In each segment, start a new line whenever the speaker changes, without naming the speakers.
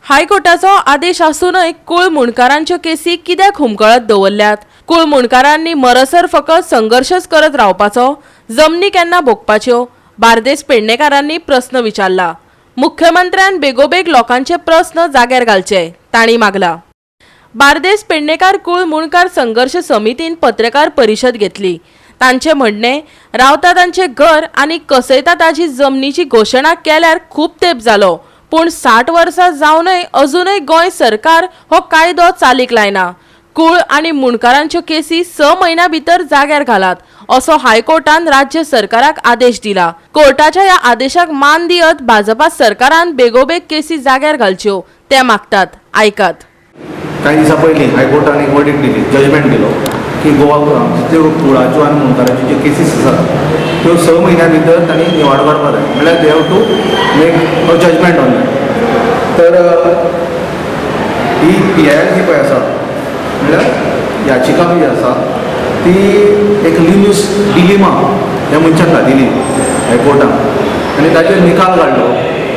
हायकोर्टाचो आदेश आसूनय कुळ मुंडकारांच्यो केसी कित्याक हुमकळत दवरल्यात? कुळ मुंडकारांनी मरसर फकत संघर्शच करत रावपाचो? जमनी केन्ना भोगपाच्यो? बार्देस पेडणेकारांनी प्रस्न विचारला. मुख्यमंत्र्यान बेगोबेग लोकांचे प्रस्न जाग्यार घालचे, तांणी मागला. बार्देस पेडणेकार कुळ मुंडकार संघर्श समितीन पत्रकार परिशद घेतली. तांचे म्हणणें, रावता तांचें घर आनी कसयता ताजी जमनीची घोशणा केल्यार खूब तेंप जालो, पूण 60 वर्सां जावनय अजूनय गोंय सरकार हो कायदो चालीक लायना. कुळ आनी मुंडकारांच्यो केसी 6 म्हयन्यां भितर जाग्यार घालात असो हायकोर्टान राज्य सरकाराक आदेश दिला. कोर्टाच्या ह्या आदेशाक मान दियत भाजपा सरकारान बेगोबेग केसी जाग्यार घालच्यो ते मागतात. आयकात.
कांय दिसां पयलीं हायकोर्टान एक वर्डिक्ट दिली, जजमेंट दिलो की गोवा जितल्यो कुळाच्यो आनी मुंडकाराच्यो ज्यो केसीस आसात त्यो 6 म्हयन्या भितर तांणी निवाडो काडपाक जाय, म्हणल्यार they have to make a judgment on that. तर ही पीआयएल जी पळय आसा, म्हणल्यार याचिका जी आसा, ती एक लिन्यूस डिलिमा ह्या मनशान घातिल्ली हायकोर्टान आनी ताचेर निकाल काडलो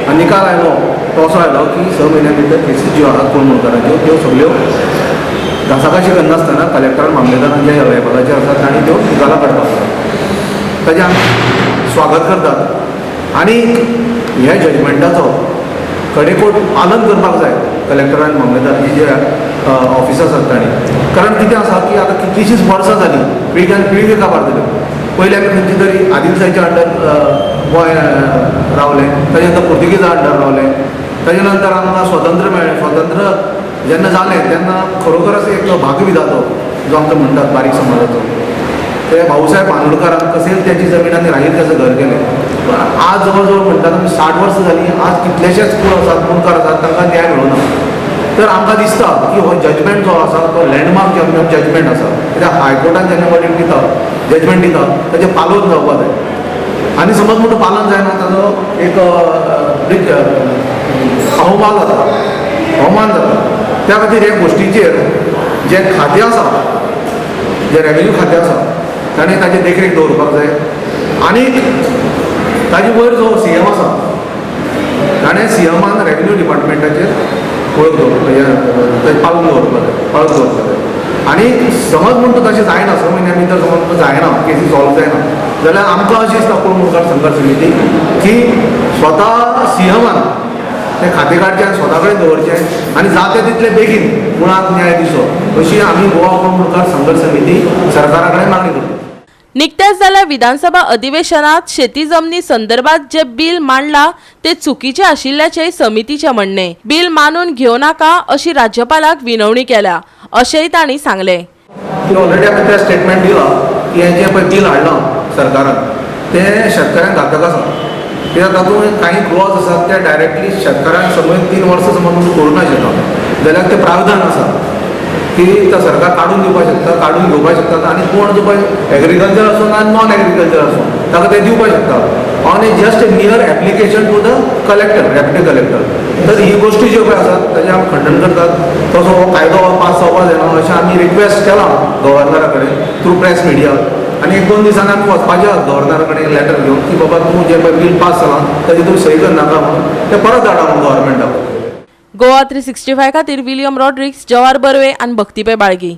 आनी निकाल आयलो तो असो आयलो की 6 म्हयन्या भितर केसीस ज्यो आहात कोण मुंडकाराच्यो त्यो सगल्यो घासाघाशी करनासतना कलेक्टर, मामलेदारान जे लेवलाचेर आसात तांणी त्यो निकालां काडपाक जाय. ताजें आमी स्वागत करतात आनी ह्या जजमेंटाचो कडेकोट पालन करपाक जाय कलेक्टरान, मामलेदारांची जे ऑफिसर्स आसात तांणी. कारण कितें आसा की आतां कितलींशींच वर्सां जालीं, पिळग्यान पिळगे काबार जाल्यो. पयलीं आमी खंयची तरी आदिलशाहीच्या अंडर गोंय रावलें, ताजे नंतर पुर्तुगेजा अंडर रावलें, ताजे नंतर आमकां स्वतंत्र मेळ्ळें. स्वतंत्र जेन्ना जालें तेन्ना खरोखरच एक भाग्यविधातो जो आमकां म्हणटात बारीक समाजाचो, ते भाऊसाहेब बांदोडकारान कसेल त्याची जमीन आनी राहील त्याचं घर केलें. पण आज जवळ जवळ म्हणटात आमी 60 वर्सां जालीं, आज कितलेशेच कूळ आसात, मुंडकार आसात, तांकां न्याय मेळना. तर आमकां दिसता की हो जजमेंट जो आसा तो लँडमार्क जजमेंट आसा, कित्याक हायकोर्टान जेन्ना वर्डिक्ट दिता, जजमेंट दिता, ताचें पालन जावपाक जाय. आनी समज म्हणटा पालन जायना, ताजो एक अवमान जाता, अवमान जाता. त्या खातीर हे गोश्टीचेर जे खातें आसा, जे रेवेन्यू खातें आसा, ताणें ताची देखरेख दवरपाक जाय आनी ताजे वयर जो सीएम आसा ताणें, सीएमान रेवेन्यू डिपार्टमेंटाचेर वळख दवरपाक, हें पालन दवरपाक जाय, पाळत दवरपाक जाय. आनी समज म्हणटा तशें जायना, 6 म्हयन्या भितर समज म्हणटा जायना, केसी सॉल्व जायना जाल्यार आमकां अशें दिसता कोण मुखार संघर्श समिती की स्वता सीएमान तें खातें काडचें आनी स्वता कडेन दवरचें आनी जाता तितले बेगीन मुळाक न्याय दिवचो, अशी आमी गोवा कोण मुखार संघर्श समिती सरकारा कडेन मागणी करता.
निकत्याच जाल्ल्या विधानसभा अधिवेशनात शेती जमनी संदर्भात जे बिल मांडला ते चुकीचे आशिल्ल्याचेय समितीचे म्हणणे. बिल मानून घेवं नाका अशी राज्यपालाक विनवणी केल्या अशेंय तांणी सांगलें.
की ऑलरेडी आमी ते स्टेटमेंट दिलां की हें जें पळय बील हाडलां सरकारान तें शेतकऱ्यांक घातक आसा, कित्याक तातूंत कांय क्लॉज आसात ते डायरेक्टली शेतकऱ्यांक समज 3 वर्सां समज करूं ना शेतां जाल्यार ते प्रावधान आसा की तो सरकार काडून दिवपाक शकता, काडून घेवपाक शकता. आनी कोण जो पळय एग्रीकल्चर आसूं ना नॉन एग्रीकल्चर आसूं, ताका ते दिवपाक शकता on a just a mere application to the collector, deputy collector. तर ही गोश्टी ज्यो पळय आसात ताजें आमी खंडन करतात. तसो हो कायदो पास जावपाक जायना अशें आमी रिक्वेस्ट केलां गव्हर्नरा कडेन थ्रू प्रेस मिडिया. आनी एक दोन दिसांनी आमी वचपाचें आसा गव्हर्नरा कडेन लेटर घेवन की बाबा तूं जें पळय बील पास जालां ताजेर तूं सही करनाका म्हणून, तें परत धाडा म्हणून गव्हर्मेंटाक.
गोवा 365 खातीर विलियम रॉड्रिक्स, जवार बर्वे आनी भक्तिपे बाळगी.